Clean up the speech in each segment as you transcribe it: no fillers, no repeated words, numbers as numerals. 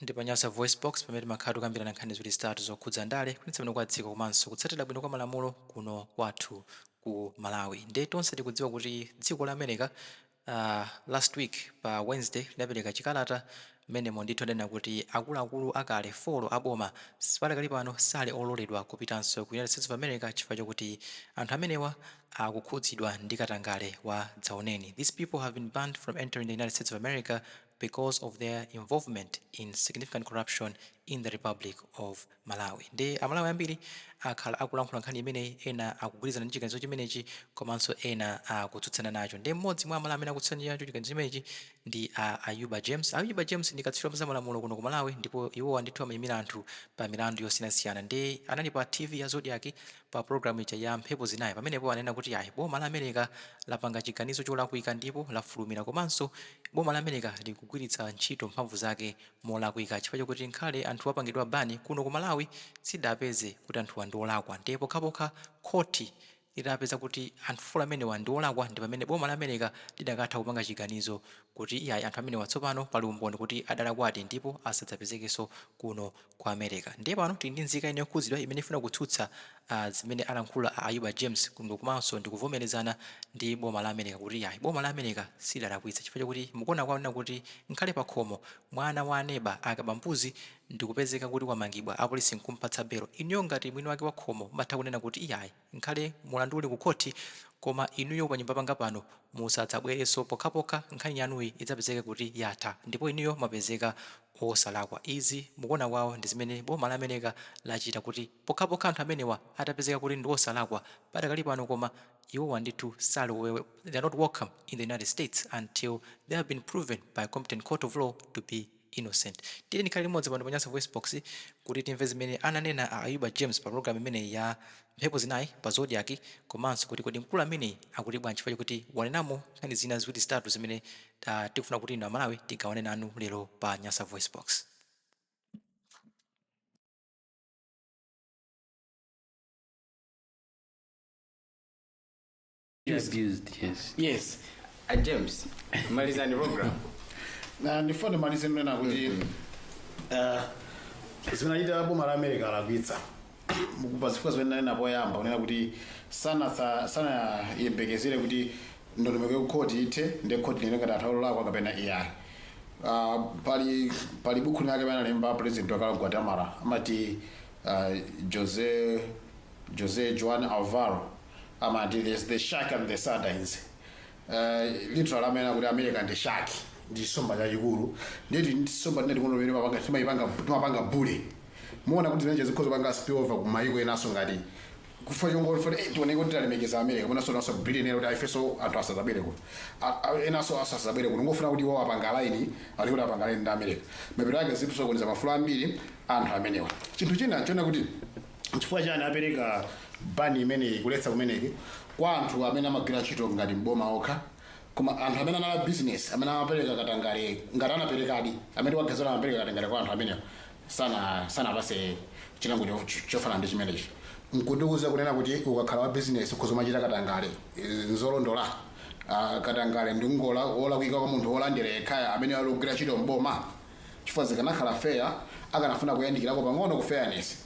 Ndi pa Nyasa VoiceBox pamene timakhala tikukambirana nkhani ziwiri zitatu zokhudza ndale, kuyendetsa bwino kwa dziko komanso kutsatira bwino kwa malamulo kuno kwathu ku Malawi. Ndiye tonse tikudziwa kuti dziko la America last week pa Wednesday linapereka chikalata mmenemo ndithu adanena kuti akuluakulu akale folo a boma padakali pano sali ololedwa kupitanso ku United States of America chifukwa chokuti anthu amenewa akukhudzidwa ndi katangale wa dzaoneni. These people have been banned from entering the United States of America because of their involvement in significant corruption in the Republic of Malawi. Nde aMalawi ambiri akhala akulankhula nkhani imeneyi, ena akugwirizana ndi chiganizo chimenechi komanso ena akutsutsana nacho. Nde mmodzi mwa aMalawi amene akutsutsana nacho chiganizo chimenechi ndi a Ayuba James. Ayuba James ndi katswiri wa zamalamulo kuno ku Malawi ndipo iwowa ndithu amayimira anthu pa milandu yosiyanasiyana. Nde anali pa TV ya Zodiak pa program ija ya Mphepo Zinayi. Pamenepo ananena kuti ayi, boma la America lapanga chiganizo cholakwika ndipo lafulumira komanso boma la America likugwiritsa ntchito mphamvu zake molakwika chifukwa chokuti nkhale anthuwa apangidwa ban kuno ku Malawi sidapeze kuti anthuwa ndi olakwa ndiye pokhapokha khoti litapeza kuti anthu folo amenewa ndi olakwa ndi pamene boma la America lidakatha kupanga chiganizo kuti iyayi anthu amenewa tsopano pali umboni kuti adalakwadi ndipo asadzapezekenso kuno ku America. Ndiye pano tili ndi nzika ina yokhudzidwa imene ifuna kutsutsa zimene alankhula a Ayuba James komanso ndikuvomerezana ndi boma la America kuti iyayi boma la America silidalakwitse chifukwa chakuti mukuona kwawo anena kuti nkhale pakhomo mwana wa aneba akaba mbuzi ndikupezeka kuti wamangidwa apolisi nkumpatsa belo inuyo ngati mwini wake wa khomo mumatha kunena kuti iyayi nkhale mulandu uli ku khothi koma inuyo panyumba panga pano musadzabwerenso pokhapokha nkhani yanuyi idzapezeke kuti yatha ndipo inuyo mwapezeka osalakwa. Izi mukuona kwawo ndi zimene boma la America lachita kuti pokhapokha anthu amenewa atapezeka kuti ndi osalakwa padakali pano koma iwowa ndithu sali they are not welcome in the United States until they have been proven by a competent court of law to be innocent. Tiyeni tikhale limodzi pano pa Nyasa VoiceBox kuti timve zimene ananena a Ayuba James pa program imeneyi ya Mphepo Zinayi pa Zodiak komanso kuti kodi mkulu ameneyi akuti bwanji chifukwa chokuti wanenamo nkhani zina ziwiri zitatu zimene tikufuna kuti inu Amalawi tigawane nanu lero pa Nyasa VoiceBox. Abused, yes. Yes, James, malizani program. Na ndifuna ndimalize nena kuti zimene achita boma la America alakwitsa pa zifukwa zimene nanena poyamba, kunena kuti sanayembekezere kuti ndondomeko ya khoti ithe, ndi khoti linene ngati anthu olakwa kapena iyayi. Pali buku linake pamene analemba president wakale wa Guatemala, amati Jose Juan Alvaro, amati there's the shark and the sardines. Literally amene kuti America ndi shark, ndi chisomba chachikulu, ndeti chisomba tinati kuno pamene mapanga timayipanga timapanga bully. Muona kuti zimenezi zikhoza kupanga spill over ku mayiko enanso, ngati kufa chongofuna tioneke kuti talemekeza America, komanso naso Britain ena kuti aifenso anthu asadzabwere kuno, enanso asadzabwere kuno, ngofuna kuti iwo apanga line ali kuti apanga line ndi America. Mapeto ake zikusokoneza mafulo ambiri anthu amenewa. Chinthu china chona kuti chifukwa chani apereka ban imeneyi, kuletsa kumeneki kwa anthu amene amagwira ntchito ngati mboma okha, koma anthu amene anala business, amene amapereka katangale, ngati anaperekadi, amene wagazera amapereka katangale kwa anthu amenewa, sanapase chilango chofanana ndi chimenechi. Nkundiuza kunena kuti ukakhala wa business ukhoza umachita katangale, nzolondola? Katangale ndi ngola wolakwika kwa munthu wolandira yekhaya amene ali kugwira ntchito mboma? Chifukwa zikanakhala fair, akanafuna kuyandikirako pang'ono ku fairness,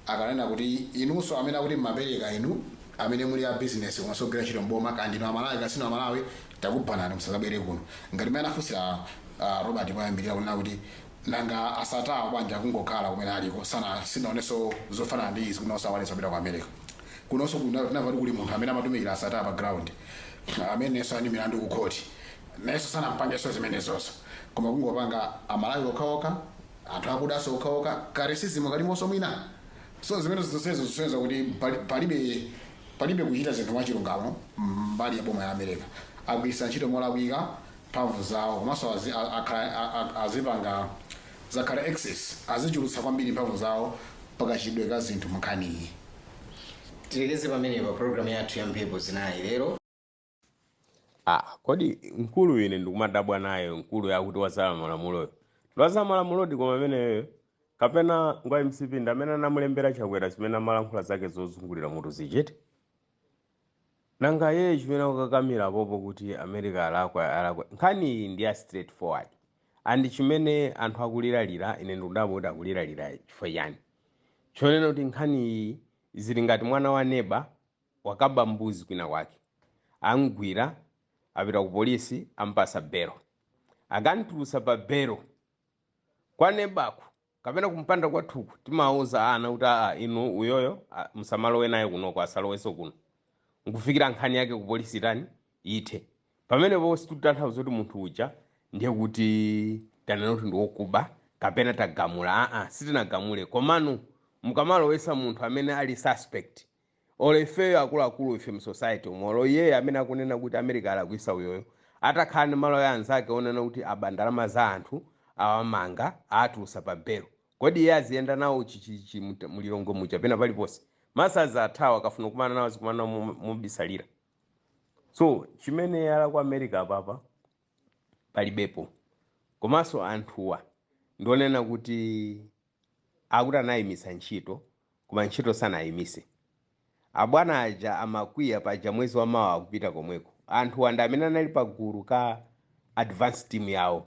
akanena kuti inunso amene akuti mmapereka, inu amene muli a business komanso kugwira ntchito mboma, kandi inu Amalawi kasino Amalawi, takubanani, musadzabwere kuno. Ngati mmene anafunsira Robert poyambirira kunena kuti nanga asatawa bwanji akungokhala kumene aliko, sana sinaonenso zofanana ndi izi kunonso awaletsa kupita ku America. Kunonso tinamva kuti kuli munthu amene amatumikira asatawa pa ground amenenso ali milandu ku khoti, nayenso sanampangenso zimenezozo, koma kungopanga Amalawi okhaokha, anthu akudaso okhaokha, ka racism kalimonso mwina. So zimene zonsezo zisonyeza kuti palibe kuchita zinthu mwachilungamo mbali ya boma ya America. Agwiritsa ntchito molakwika mphamvu zawo, komanso azipanga zakhala excess, azichulutsa kwambiri mphamvu zawo pakachidwe ka zinthu munkhaniyi. Tilekeze pamenepa programu yathu ya Mphepo Zinayi lero. Ah, kodi mkulu ine ndikumadabwa naye mkulu yakuti wazala malamuloyo, ndiwaza malamulodi, koma ameneyo kapena ngwa MCP ndi amene anamulembera Chakwera zimene amalankhula zake zozungulira mutu zichete. Nanga yeye chimene akukakamira popo kuti America alakwa, alakwa? Nkhani iyi ndi ya straightforward. And chimene anthu akuliralira, ine ndikudabwa kuti akuliralira chifukwa chani. Chonena kuti nkhani iyi zili ngati mwana wa neba wakaba mbuzi kwina kwake, amgwira, apita ku polisi, ampasa belo, akantulusa pa belo kwa nebako kapena kumpanda kwathuku, timawuza ana kuti aa, inu uyoyo musamalowe naye kunoko, asalowenso kuno nkufikira nkhani yake ku polisi tani ithe. Pamenepo situtanthauza kuti munthu uja ndiye kuti tanena kuti ndiwokuba kapena tagamula. Aa, sitinagamule. Komano mukamalowesa munthu amene ali suspect, olo ifeyo akuluakulu ife mu society umo, olo iyeyo amene akunena kuti America alakwisa uyoyo, atakhala ndi malo ya anzake onena kuti aba ndalama za anthu, awamanga, atulusa pa belo, kodi iye aziyenda nawo chichichi mulilongo muja pena paliponse? Masazi athawa, akafuna kumana nawo azikumana nawo mobisalira. So chimene ala ku America apapa palibepo. Komanso anthuwa ndionena kuti akuti anayimisa ntchito, koma ntchito sanayimise. Abwana aja amakwiya paja mwezi wa mawa akupita komweko. Anthu anda amene anali pagulu ka advance team yawo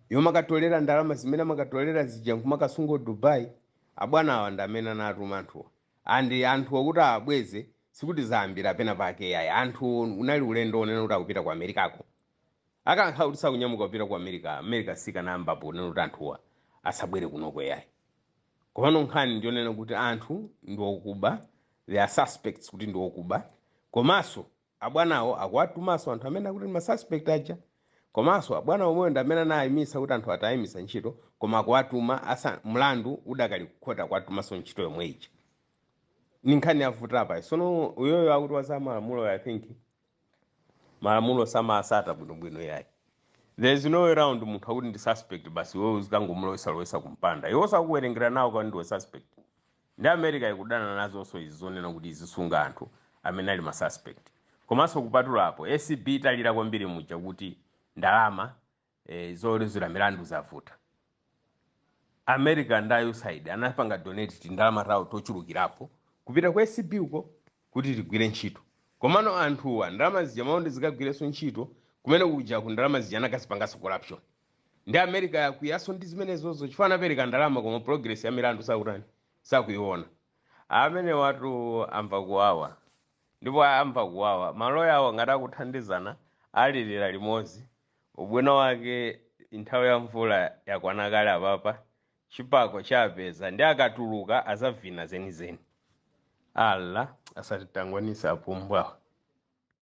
yomwe akatolera ndalama zimene amakatolera zija nkumakasunga Dubai, abwana awa ndi amene anatuma anthuwa. And anthu okuti abweze sikuti zayambira pena pake yayi. Anthu unali ulendo onena kuti akupita ku Amerikako. Akankhala kuti sakunyamuka kupita ku America, America sikanayambapo kunena kuti anthuwa asabwere kunoko yayi. Komano nkhani ndionena kuti anthu ndi okuba, they are suspects kuti ndi okuba. Komanso abwanawo akuwatumanso anthu amene akuti ndi ma suspect aja. Komanso abwana omweyo ndi amene anayimisa kuti anthu atayimisa ntchito, koma akuwatuma asa mlandu udakali kukhota, kuwatumanso ntchito yomwe ija. Ni nkhani yavuta apa. Sono uyoyo akuti waza malamulo, I think malamulo samasata bwinobwino yayi. There is no way round. Munthu akuti ndi suspect basi, iwe uzikangomulowesa kumpanda, iwe sakuwerengera nawo kwani ndiwe suspect. Ndi America ikudana nazonso izi zonena kuti izisunga anthu amene ali ma suspect. Komanso kupatulapo, ACB italira kwambiri muja kuti ndalama zoweruzira milandu zavuta. America ndi USAID anapanga donate tindalama tawo tochulukirapo kupita ku ACB uko kuti tigwire ntchito. Komano anthuwa ndalama zija maondi zikagwirenso ntchito kumene kuja ku ndalama zija anakazipanganso corruption. Ndi America yakwiyaso ndi zimenezozo chifukwa anapereka ndalama koma progress ya milandu sakutani, sakuiona. Amene watu amva kuwawa, ndipo amva kuwawa maloya awo ngati akuthandizana alilira limodzi. Ubwino wake nthawi ya mvula yakwana kale apapa, chipako chapeza ndi akatuluka azavina zenizeni. Ala asatitangwanisa apumbwawa.